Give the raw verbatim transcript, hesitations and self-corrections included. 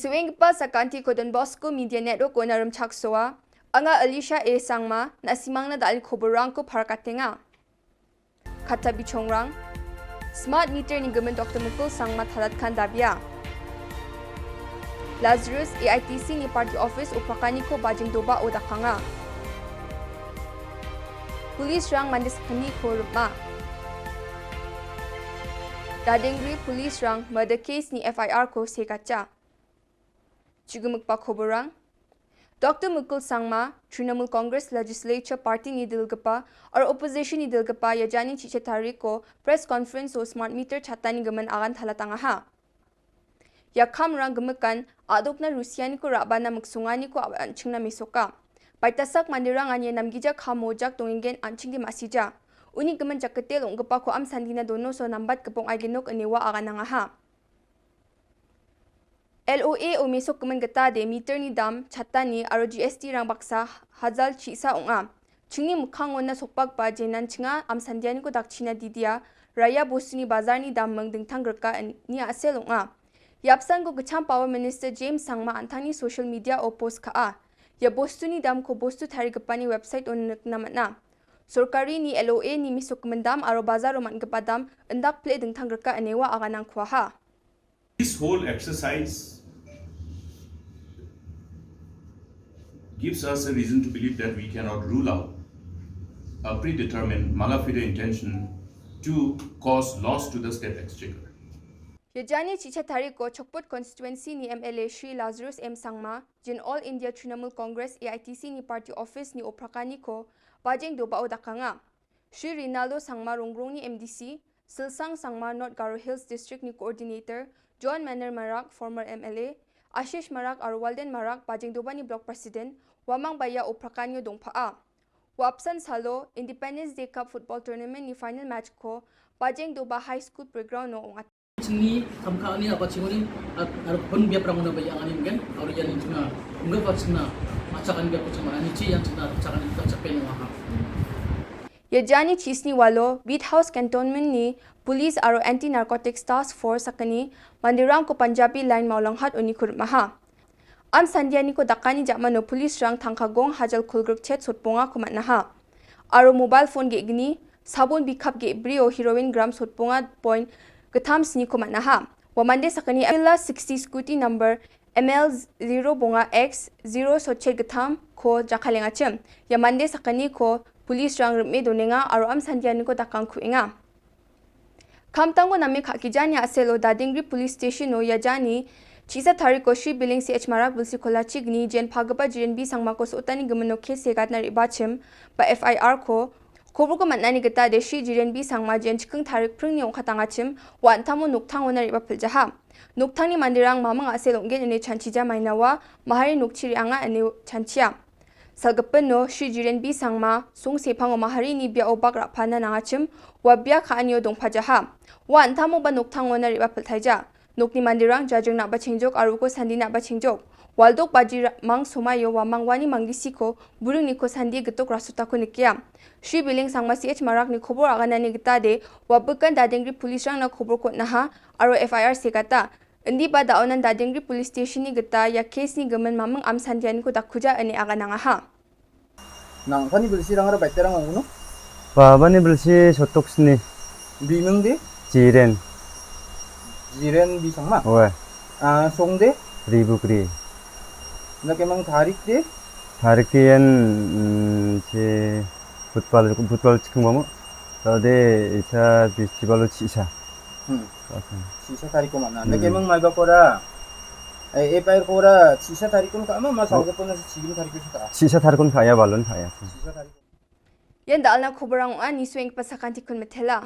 Suenggipa sakantiko Don Bosco Media Network-ona rimchaksoa. Anga Alicia A Sangma, na·simangna dal·ni koborrangko parakatenga. Katta bichongrang. Smart meter-ni gimin Doktor Mukul Sangma talatkan dabia. Lazarus A I T C-ni party office oprakaniko bajing dobao dakanga. Police-rang mande sakgniko rima. Dadengri police-rang murder case-ni F I R-ko segacha. Chigimikba koborrang. Doktor Mukul Sangma, Trinamool Congress Legislature Party-ni dilgipa aro opposition-ni dilgipa ia jani chi-, cha tariko press conference-o smart meter chatani gimin agan talatangaha. Ia kamrang gimikan a·dokna rusianiko ra·bana miksonganiko a-, an·chingna mesoka. Baitasak manderangan ia namgija kamo jak dongenggen an·chingde ma·sija. Uni gimin jakkitel ong·gipako amsandina donoso nambat gipok aigenok ine ua aganangaha. L O A-o mesokgimin gitade meter-ni dam, chatani aro G S T-rang baksa hajal chi·sa ong·a. Chingni mikkangona sokbakba jenan chinga amsandianiko dakchina didia, raya bostuni bazarni daming dingtang grika in-, ni a·sel ong·a. Iapsango gitcham Power Minister James Sangma an·tangni social media-o post ka·a. Ia bostuni damko bostu tarigipani website-o nikna man·a. Sorkarini L O A-ni mesokgimin dam aro bazaro man·gipa dam indakpile dingtang grika ine ua aganangkuaha. This whole exercise gives us a reason to believe that we cannot rule out a predetermined mala fide intention to cause loss to the state exchequer. Ia jani chi-, cha tariko Chokput constituency-ni M L A Shri Lazarus M Sangma, jin All India Trinamool Congress, A I T C-ni party office-ni oprakaniko bajeng dobao dakanga. Shri Rinaldo Sangma, Rongrongni M D C, Silsang Sangma, North Garo Hills District-ni Coordinator, John Maner Marak, former M L A, Ashish Marak aro Walden Marak, Bajengdobani Block President, uamangba ia oprakanio dongpa·a. Uapsan salo Independence Day Cup Football Tournament-ni final match-ko Bajengdoba High School Playground-o ong·ata. Chingni kam ka·ani aba chingoni ar-, aro gipin biaprangona ba iangani ong·gen, aro iani chingna, ong·gipa chingna, achakani biapko chingna, anichi ian chingna, achakani ka·chapen ong·aha. Ia jani chisni walo, Beat House Cantonment-ni Police aro Anti-Narcotics Task Force sakgni manderangko Punjabi Line Maulanghat uniko rim·aha. Am sandianiko dakani ja·mano police-rang tangka gong hajal kolgrikchet sotbongako man·aha. Aro mobile phone ge·gni, sabon bikap ge·brio heroin gram sotbonga point gittam sniko man·aha. Ua mande sakgni Avila sixty scooty number M L zero bonga X zero sotchet gittamko jakkalengachim. Ia mande sakgniko police-rang rim·e donenga aro am sandianiko dakangkuenga. Kamtango name ka·gijani a·selo Dadengri Police Station-o ia jani chisa tariko Shri Billing C H Marak bilsi kolachigni jen pagipa Jiren B Sangmako sotani gimino case segatna re·bachim ba F I R-ko koborko man·ani gita de Shri Jiren B Sangma jen chiking tarik pringni ong·katangachim wa an·tamo noktangona re·bapiljaha. Noktangni manderang maming a·sel ong·gen ine chanchija mainawa mahari nokchi re·anga ine chanchia. Salgipino Shri Jiren B Sangma, song sepango maharini biao bak ra·pana nangachim, ua bia ka·anio dongpajaha. Ua an·tamo ba noktangona re·bapiltaija. Nokni manderang jajing na·ba chengjok aro uko sandi na·ba chengjok. Waldok baji ra-, mang somaio uamang uani manggisiko, buringniko sandi gitok rasotako nikia. Shri Billing Sangma C H Marakni kobor aganani gita de, ua bikan Dadengri police-rangna kobor kon·aha aro F I R segata. Indiba da·onan Dadengri Police Station-ni gita ia case-ni gimin maming am sandianiko dakkuja ine aganangaha. Nangkani bilsirangara baiterang ong·no? Babani bilsi sotoksni. Biming de? Jiren. Jiren bisangma? Oe. Ah, song de? Ribukri. Nakemang tarik de? Tarik de ian, mm, che Butpal, Butpal chiking bamo. Tade isa festival-o chisa. Hmm. Sisa tariko man·a. Hmm. Nake ming maibakora, eh, F I R kora sisa tarikon ka·ama, ma salgipon chigim tarikon ka·a. Sisa tarikon ka·a, balon ka·a. Sisa tarikon. Ian da·alna koborang ong·a, nisuenggipa sakantikon mitela.